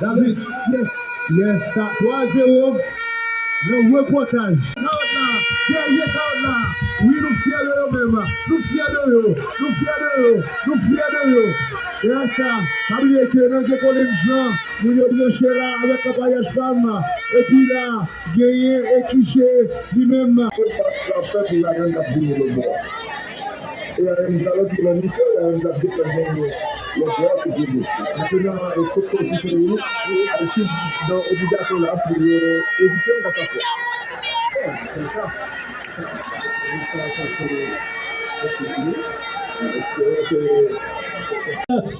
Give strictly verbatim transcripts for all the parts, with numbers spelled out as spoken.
David. Yes. Yes, sa twa zewo. Nan repòtaj. Kawòt la, dèyè kawòt la. Wi, nou fyè de yo menm. Nou fyè de yo. Nou fyè de yo. Nou fyè de yo. Yes, sa. Pa bliye ke nan Gay Collins lan, moun yo branche la avèk kanpay H P A M. Epi la, genyen e Cliché li menm. Se pas la fèt, la gang ap vini lòt bò. E a M K lòt ki nan misyon, e a M K ap defann gang yo lòt bò a, sou pye goch la. Mentnan, e kot sòti pou nou, nou al swiv nan obligasyon la pou yo evite yon katastwòf. Bon, se sa. Sa, sa, sa, se, se, se, se, se,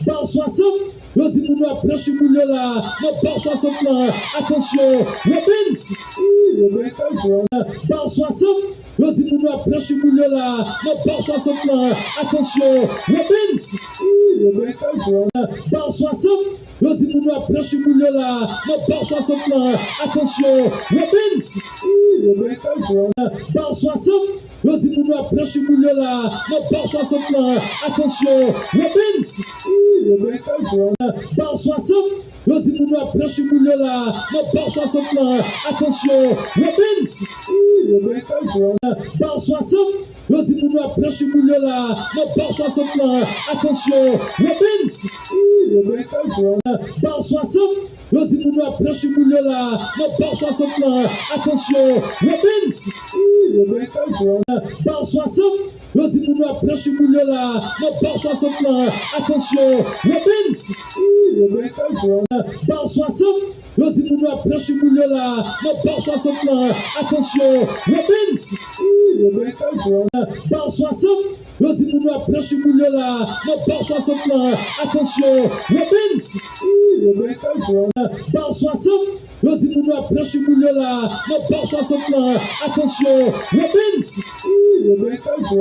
Ba swasant, yo di moun yo ap pran sou moun yo la. Nan ba swasant lan, atansyon, Robens. Wi, Robens sa l fè. Ba swasant, yo di moun yo ap pran sou moun yo la. Nan ba swasant lan, atansyon, Robens. Wi, Robens sa l fè. Ba swasant, yo di moun yo ap pran sou moun yo la. Nan ba swasant lan, atansyon, Robens. Wi, Robens sa l fè. Ba swasant, yo di moun yo ap pran sou moun yo la. Nan ba swasant lan, atansyon, Robens. Wi, Robens sa l fè. Ba swasant, yo di moun yo ap pran sou moun yo la. Nan ba swasant lan, atansyon, Robens. Wi, Robens sa l fè. Ba swasant, yo di moun yo ap pran sou moun yo la. Nan ba swasant lan, atansyon, Robens. Wi, Robens sa l fè. Ba swasant, yo di moun yo ap pran sou moun yo la. Nan ba swasant lan, atansyon, Robens. Wi, Robens sa l fè. Ba swasant, Yo di moun yo ap pran chiboul yo la, nan ba swasant lan, atansyon, Robens! Wi, Robens sa l fè. Ba swasant, yo di moun yo ap pran chiboul yo la, nan ba swasant lan, atansyon, Robens! Wi, Robens sa l fè. Ba swasant, yo di moun yo ap pran chiboul yo la, nan ba swasant lan, atansyon, Robens! Wi, Robens sa l fè. Ba swasant, yo di moun yo ap pran chiboul yo la, nan ba swasant lan, atansyon, Robens! Wi, Robens sa l fè.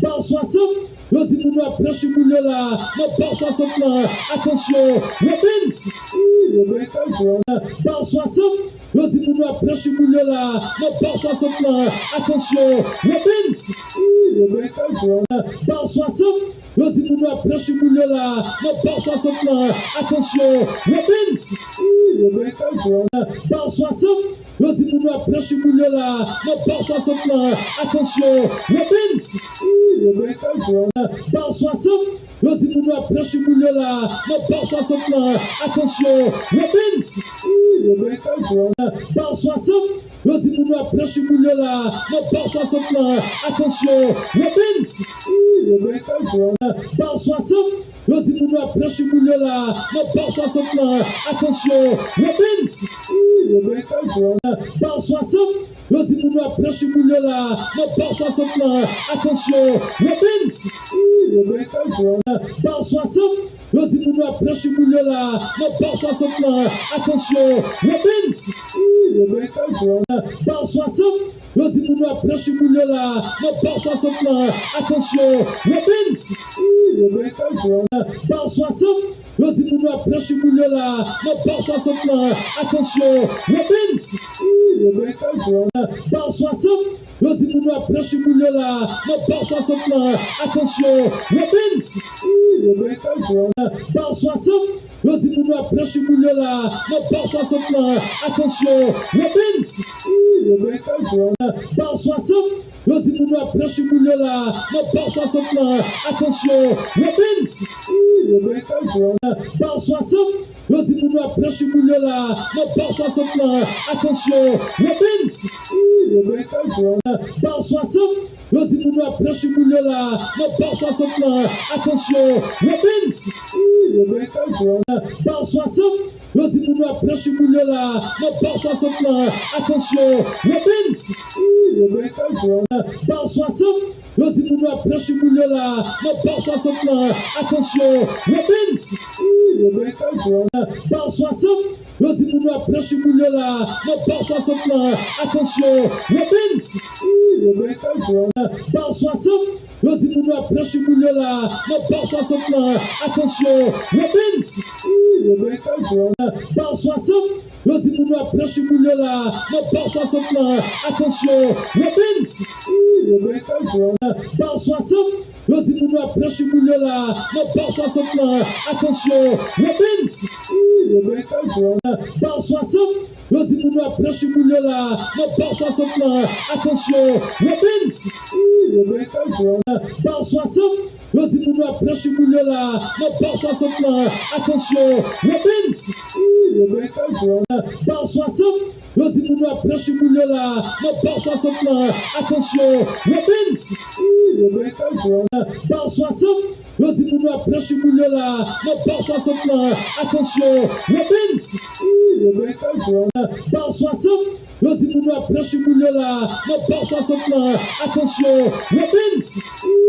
Ba swasant, yo di moun yo ap pran chiboul yo la, nan ba swasant lan, atansyon, Robens! Wi, Robens sa l fè. Ba swasant, yo di moun yo ap pran chiboul yo la, nan ba swasant lan, atansyon, Robens! Wi, Robens sa l fè. Ba swasant, yo di moun yo ap pran chiboul yo la, nan ba swasant lan, atansyon, Robens! Wi, Robens sa l fè. Ba swasant, yo di moun yo ap pran chiboul yo la, nan ba swasant lan, atansyon, Robens! Wi, Robens sa l fè. Ba swasant, yo di moun yo ap pran chiboul yo la, nan ba swasant lan, atansyon, Robens! Wi, Robens sa l fè. Ba swasant, yo di moun yo ap pran chiboul yo la, nan ba swasant lan, atansyon, Robens! Wi, Robens sa l fè. Ba swasant, yo di moun yo ap pran chiboul yo la, nan ba swasant lan, atansyon, Robens! Wi, Robens sa l fè. Ba swasant, yo di moun yo ap pran chiboul yo la, nan ba swasant lan, atansyon, Robens! Wi, Robens sa l fè. Ba swasant, yo di moun yo ap pran chiboul yo la, nan ba swasant lan, atansyon, Robens! Wi, Robens sa l fè. Ba swasant, yo di moun yo ap pran chiboul yo la, nan ba swasant lan, atansyon, Robens! Wi, Robens sa l fè. Ba swasant, yo di moun yo ap pran chiboul yo la, nan ba swasant lan, atansyon, Robens! Wi, Robens sa l fè. Ba swasant, yo di moun yo ap pran chiboul yo la, nan ba swasant lan, atansyon, Robens! Wi, Robens sa l fè. Ba swasant, yo di moun yo ap pran chiboul yo la, nan ba swasant lan, atansyon, Robens! Wi, Robens sa l fè. Ba swasant, yo di moun yo ap pran chiboul yo la, nan ba swasant lan, atansyon, Robens! Wi, Robens sa l fè. Ba swasant, yo di moun yo ap pran chiboul yo la, nan ba swasant lan, atansyon, Robens! Wi, Robens sa l fè. Ba swasant, yo di moun yo ap pran chiboul yo la, nan ba swasant lan, atansyon, Robens! Wi, Robens sa l fè. Ba swasant, yo di moun yo ap pran chiboul yo la, nan ba swasant lan, atansyon, Robens! Wi, Robens sa l fè. Ba swasant, yo di moun yo ap pran chiboul yo la, nan ba swasant lan, atansyon, Robens! Wi, Robens sa l fè. Ba swasant, yo di moun yo ap pran chiboul yo la, nan ba swasant lan, atansyon, Robens! Wi, Robens sa l fè. Ba swasant, yo di moun yo ap pran chiboul yo la, nan ba swasant lan, atansyon, Robens! Wi, Robens sa l fè. Ba swasant, yo di moun yo ap pran chiboul yo la, nan ba swasant lan, atansyon, Robens! Wi, Robens sa l fè. Ba swasant, yo di moun yo ap pran chiboul yo la, nan ba swasant lan, atansyon, Robens! Wi, Robens sa l fè. Ba swasant, yo di moun yo ap pran chiboul yo la, nan ba swasant lan, atansyon, Robens! Wi, Robens sa l fè. Ba swasant, yo di moun yo ap pran chiboul yo la, nan ba swasant lan, atansyon, Robens! Wi, Robens sa l fè. Ba swasant, yo di moun yo ap pran chiboul yo la, nan ba swasant lan, atansyon, Robens! Wi, Robens sa l fè. Ba swasant, yo di moun yo ap pran chiboul yo la, nan ba swasant lan, atansyon, Robens! Wi, Robens sa l fè. Ba swasant, yo di moun yo ap pran chiboul yo la, nan ba swasant lan, atansyon, Robens! Wi,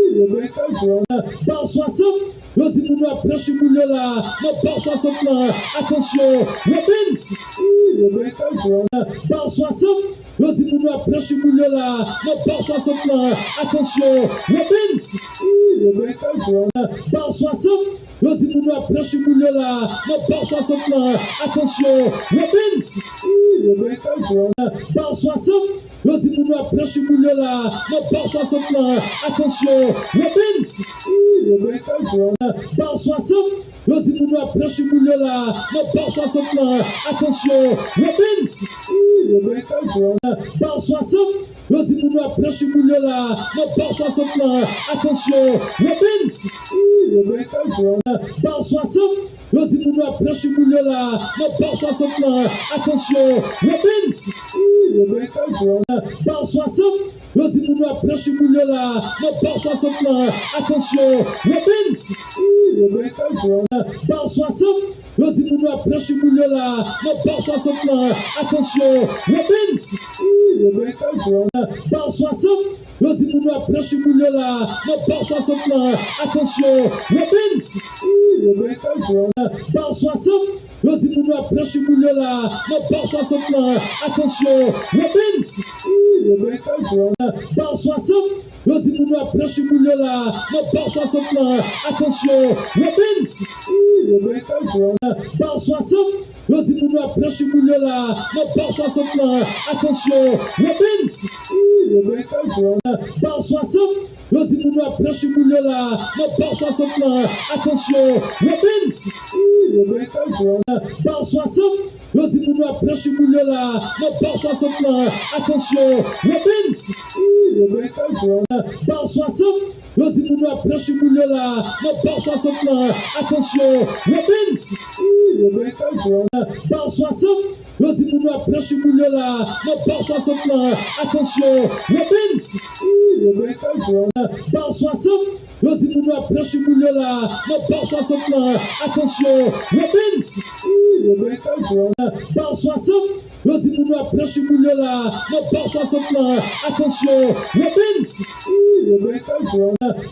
Robens sa l fè. Ba swasant, yo di moun yo ap pran chiboul yo la, nan ba swasant lan, atansyon, Robens! Wi, Robens sa l fè. Ba swasant, yo di moun yo ap pran chiboul yo la, nan ba swasant lan, atansyon, Robens! Wi, Robens sa l fè. Ba swasant, yo di moun yo ap pran chiboul yo la, nan ba swasant lan, atansyon, Robens! Wi, Robens sa l fè. Ba swasant, yo di moun yo ap pran chiboul yo la, nan ba swasant lan, atansyon, Robens! Wi, Robens sa l fè. Ba swasant, yo di moun yo ap pran chiboul yo la, nan ba swasant lan, atansyon, Robens! Wi, Robens sa l fè. Ba swasant, yo di moun yo ap pran chiboul yo la, nan ba swasant lan, atansyon, Robens! Wi, Robens sa l fè. Ba swasant, yo di moun yo ap pran chiboul yo la, nan ba swasant lan, atansyon, Robens! Wi, Robens sa l fè. Ba swasant, Yo di moun yo ap blanchi boul yo la nan bar swasant lan. Atansyon, Robens. Bar swasant. Yo di moun yo ap blanchi boul yo la nan bar swasant lan. Atansyon, Robens. Bar swasant. Yo di moun yo ap blanchi boul yo la nan bar swasant lan. Atansyon, Robens. Bar swasant. Yo di moun yo ap blanchi boul yo la nan bar swasant lan. Atansyon, Robens. Bar swasant. Yo di moun yo ap blanchi boul yo la nan bar swasant lan. Atansyon, Robens. Bar swasant. Yo di moun yo ap blanchi boul yo la nan bar swasant lan. Atansyon, Robens. Bar swasant. Yo di moun yo ap blanchi boul yo la nan bar swasant lan. Atansyon, Robens. Bar swasant. Yo di moun yo ap blanchi boul yo la nan bar swasant lan. Atansyon, Robens. Bar swasant. Yo di moun yo ap blanchi boul yo la nan bar swasant lan. Atansyon, Robens. Bar swasant. Yo di moun yo ap blanchi boul yo la nan bar swasant lan. Atansyon, Robens. Bar swasant. Yo di moun yo ap blanchi boul yo la nan bar swasant lan. Atansyon, Robens. Bar swasant. Yo di moun yo ap blanchi boul yo la nan bar swasant lan. Atansyon, Robens.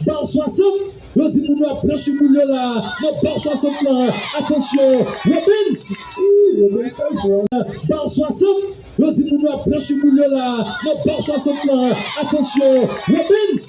Bar swasant. Yo di moun yo ap blanchi boul yo la nan bar swasant lan. Atansyon, Robens. Bar swasant. Yo di moun yo ap blanchi boul yo la nan bar swasant lan. Atansyon, Robens.